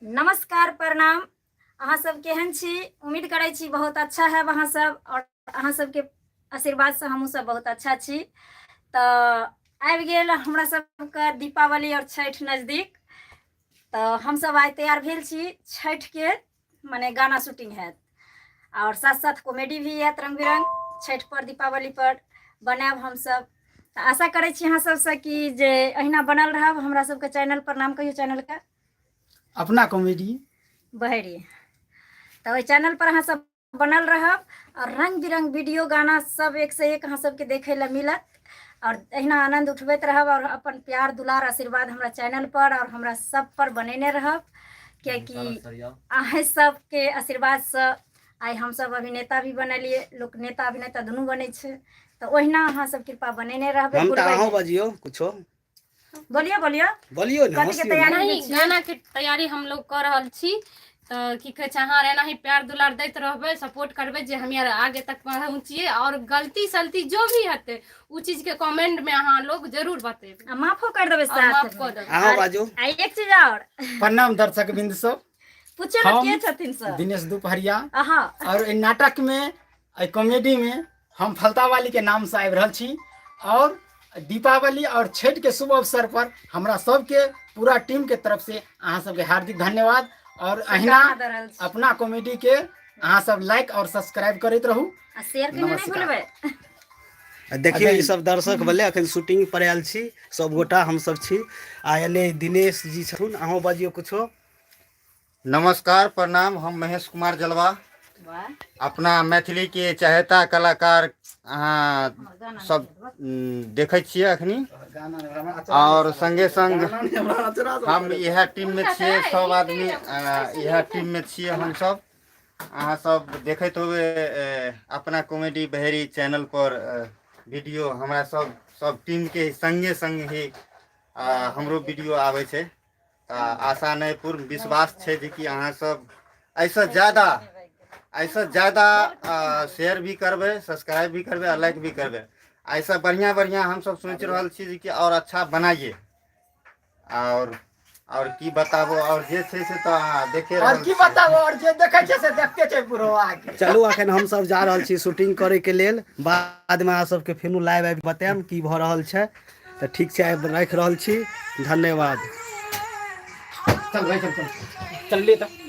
नमस्कार, प्रणाम। अहाँ सब केहन छी? उम्मीद करै छी बहुत अच्छा है अहाँ सब, और अहाँ सबके आशीर्वाद से हमहूँ सब बहुत अच्छा छी। तऽ आबि गेल हमरा सबके दीपावली और छठि नजदीक, तऽ हमसब आइ तैयार भेल छी छठि के मने गाना शूटिंग हैत और साथ साथ कॉमेडी भी हैत रंग बिरंग। छठि पर दीपावली पर बनायब हमसब। तऽ आशा करै छी अहाँ सबसँ कि जे अहिना बनल रहब हमरा सबके चैनल पर। नाम कहियौ चैनल के। अपना कॉमेडी बहरी। तऽ ओहि चैनल पर अहाँ सब बनल रहब और रंग बिरंग वीडियो गाना सब एक से एक अहाँ सबके देखै लए मिलत, और अहिना आनंद उठबैत रहब और अपन प्यार दुलार आशीर्वाद हमरा चैनल पर और हमरा सब पर बनेने रहब, कियाकि अहाँ सबके आशीर्वादसँ आइ हमसब अभिनेता भी बनेलियै। लोक नेता अभिनेता दुनू बनै छै, तऽ ओहिना अहाँ सब कृपा बनेने रहबै। हम तऽ अहूँ बजियौ कुछो। बोलियो बोलियो। बोलियो ने। कथी के हँसियौ ने। तैयारी? नहीं, गाना के तैयारी हम लोग कर रहल छी। तऽ की कहै छै, अहाँ एना ही प्यार दुलार दैत रहबै, सपोर्ट करबै जे हम यार आगे तक पहुँचिए, और गलती सलती जो भी हेतै उ चीज के कमेंट में अहाँ लोग जरूर बतेबै आ माफो कर देबै और साथ माफ में। कऽ देबै। अहाँ बाजू। आ एक चीज और। प्रणाम दर्शक बिंद सब। पूछे ने हम के छथिन सर? दिनेश दुपहरिया। अहाँ और एहि नाटक में, एहि कॉमेडी में हम फलता वाली के नाम से आबि रहल छी, और दीपावली और छठ के शुभ अवसर पर हमरा सबके पूरा टीम के तरफ से अहाँ सबके हार्दिक धन्यवाद, और अहिना शुभकामना दऽ रहल छी। अपना कॉमेडी के अहाँ सब लाइक और सब्सक्राइब करैत रहू। आ शेयर केना नहि नमस्कार। भूलबै। आ देखियौ, ई सब दर्शक भेलै। अखन शूटिंग पर आयल छी सब गोटा, हम सब छी आ एने दिनेश जी छथुन। अहूँ बजियौ कुछो। नमस्कार, प्रणाम। हम महेश कुमार जलवा, वाह, अपना मैथिली के चाहता कलाकार। अहाँ हमर गाना सब देखै छियै अखनी, और संगे संग हम इएह टीम में छियै। सब आदमी इएह टीम में छियै हम सब। अहाँ सब देखैत होबै अपना कॉमेडी बहेरी चैनल पर वीडियो। हमरा सब सब टीम के संगे संग ही हमरो वीडियो आबै छै। तऽ आशा नहि, पूर्ण विश्वास छै जे कि अहाँ सब एहिसँ ज्यादा, एहिसँ ज्यादा शेयर भी करबै, सब्सक्राइब भी करबै आ लाइक भी करबै। एहिसँ बढ़िआँ बढ़िआँ हमसब सोचि रहल छी जे कि आओर अच्छा बनाइए। आओर की बताबू, आओर जे छै से तऽ अहाँ देखे और रहल की छियै। बताबू, और जे देखै छै से देखते छै बुढ़ो आके। चलू, अखन हम सब जा रहल छी शूटिंग करे के लेल। बाद में अहाँ सबके फेनो लाइव आबि बतायब की भऽ रहल छै। तऽ ठीक छै, आब राखि रहल छी। धन्यवाद। चल भाई, चल चल चल ले तऽ।